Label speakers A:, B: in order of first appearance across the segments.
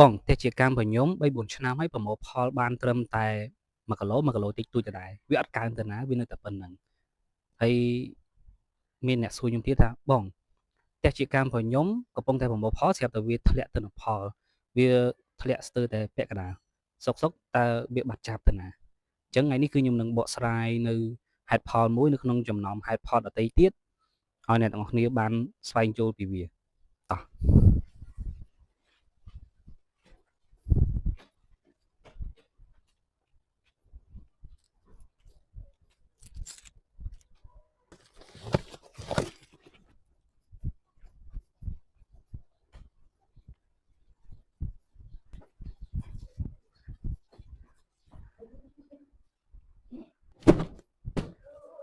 A: បងផ្ទះជាកម្មរបស់ខ្ញុំ3 4ឆ្នាំហើយប្រមូលផលបានត្រឹមតែ1គីឡូ1គីឡូតិចតួចដដែលវាអត់កើនទៅណាវានៅតែប៉ុណ្្នឹងហើយមានអ្នកសួរខ្ញុំទៀតថាបងផ្ទះជាកម្មរបស់ខ្ញុំកំពុងតែប្រមូលផលស្រាប់តែវាធ្លាក់ទិន្នផលវាធ្លាក់ស្ទើរតែពាក់កណ្ដាលសុកសុកតើវាបាត់ចាប់ទៅណាអញ្ចឹងថ្ងៃនេះគឺខ្ញុំនឹងបកស្រាយនៅហេតុផលមួយនៅក្នុងចំណោមហេតុផលដទៃទៀតឲ្យអ្នកទាំងអស់គ្នាបានស្វែងយល់ពីវាតោះ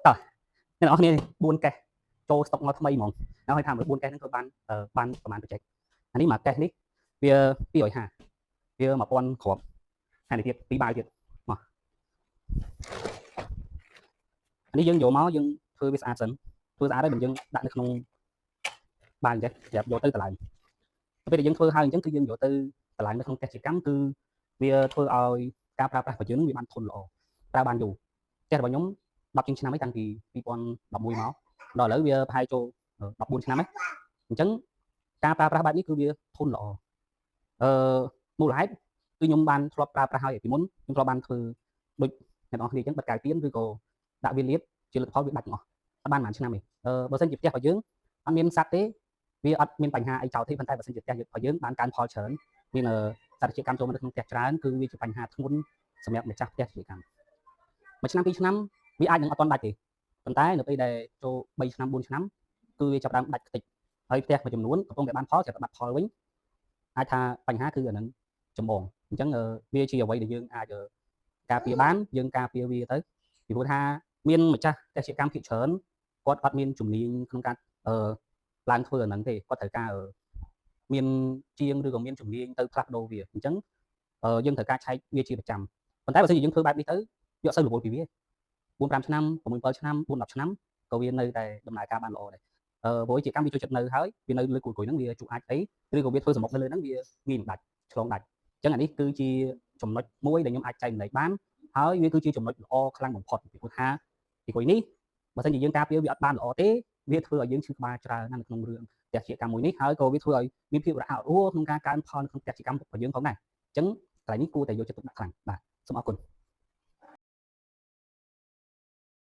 A: តោះអ្នកទាំងអស់គ្នា4កេះចូលស្តុកមកថ្មីហ្មងហើយថាមើល4កេះហ្នឹងធ្វើបានបានប្រហែលបច្ចេកអានេះមួយកេះនេះវា250វា1000គ្រាប់ហើយនេះទៀត2បាវទៀតមកអានេះយើងយកមកយើងធ្វើវាស្អាតសិនធ្វើស្អាតហើយបើយើងដាក់នៅក្នុងបាវអញ្ចឹងប្រាប់យកទៅតម្លើងទៅពេលដែលយើងធ្វើហើយអញ្ចឹងគឺយើងយកទៅតម្លើងនៅក្នុងផ្ទះជាកម្មគឺវាធ្វើឲ្យការប្រើប្រាស់របស់យើងវាបានធន់ល្អប្រើបានយូរផ្ទះរបស់ខ្ញុំ10ជាងឆ្នាំហើយតាំងពី2011មកដល់ឥឡូវវាប្រហែលចូល14ឆ្នាំហើយអញ្ចឹងការប្រើប្រាស់បែបនេះគឺវាធន់ល្អអឺមូលហេតុគឺខ្ញុំបានធ្លាប់ប្រើប្រាស់ហើយពីមុនខ្ញុំធ្លាប់បានធ្វើដូចអ្នកនរគ្នាអញ្ចឹងបិទកាវទៀនឬក៏ដាក់វាលៀបជាលទ្ធផលវាដាច់ទាំងអស់អត់បានប៉ុន្មានឆ្នាំទេបើសិនជាផ្ទះរបស់យើងអត់មានសត្វទេវាអត់មានបញ្ហាអីចោលទេប៉ុន្តែបើសិនជាផ្ទះរបស់យើងបានកើនផលច្រើនមានសត្វជាកម្មចូលមកនៅក្នុងផ្ទះច្រើនគឺវាជាបញ្ហាធ្ងន់សម្រាប់ម្ចាស់ផ្ទះជាកម្មមួយឆ្នាំពីរឆ្នាំវាអាចនឹងអត់ទាន់ដាច់ទេប៉ុន្តែនៅពេលដែលចូល3ឆ្នាំ4ឆ្នាំគឺវាចាប់ផ្ដើមដាច់ខ្ទេចហើយផ្ទះមួយចំនួនកំពុងតែបានផលចាប់តែបាត់ផលវិញអាចថាបញ្ហាគឺអានឹងចម្បងអញ្ចឹងវាជាអ្វីដែលយើងអាចការពារបានយើងការពារវាទៅពីព្រោះថាមានម្ចាស់ផ្ទះជាកម្មភាគច្រើនគាត់អត់មានជំនាញក្នុងការឡើងធ្វើអាហ្នឹងទេគាត់ត្រូវការមានជាងឬក៏មានជំនាញទៅផ្លាស់ប្ដូរវាអញ្ចឹងយើងត្រូវការឆែកវាជាប្រចាំប៉ុន្តែបើសិនជាយើងធ្វើបែបនេះទៅវាអត់សូវរវល់ពីវា4 5ឆ្នាំ6 7ឆ្នាំ4 10ឆ្នាំក៏វានៅតែដំណើរការបានល្អដែរព្រោះជាកម្មវាចូលចិត្តនៅហើយវានៅលើគួយគួយហ្នឹងវាជក់អាចអីឬក៏វាធ្វើសម្បុកនៅលើហ្នឹងវាងាយនឹងដាច់ឆ្លងដាច់អញ្ចឹងអានេះគឺជាចំណុចមួយដែលខ្ញុំអាចចែករំលែកបានហើយវាគឺជាចំណុចល្អខ្លាំងបំផុតពីព្រោះថាពីគួយនេះបើសិនជាយើងការពារវាអត់បានល្អទេវាធ្វើឲ្យយើងឈឺក្បាលច្រើនណាស់នៅក្នុងរឿងផ្ទះជាកម្មមួយនេះហើយក៏វាធ្វើឲ្យមានភាពរអាក់រអួលក្នុងការកើនផលនៅក្នុងផ្ទះជាកម្មរបស់យើងផងដែរអញ្ចឹងកន្លែងនេះគួរតែយកចិត្តទុកដាក់ខ្លាំងបាទសូមអរគុណ។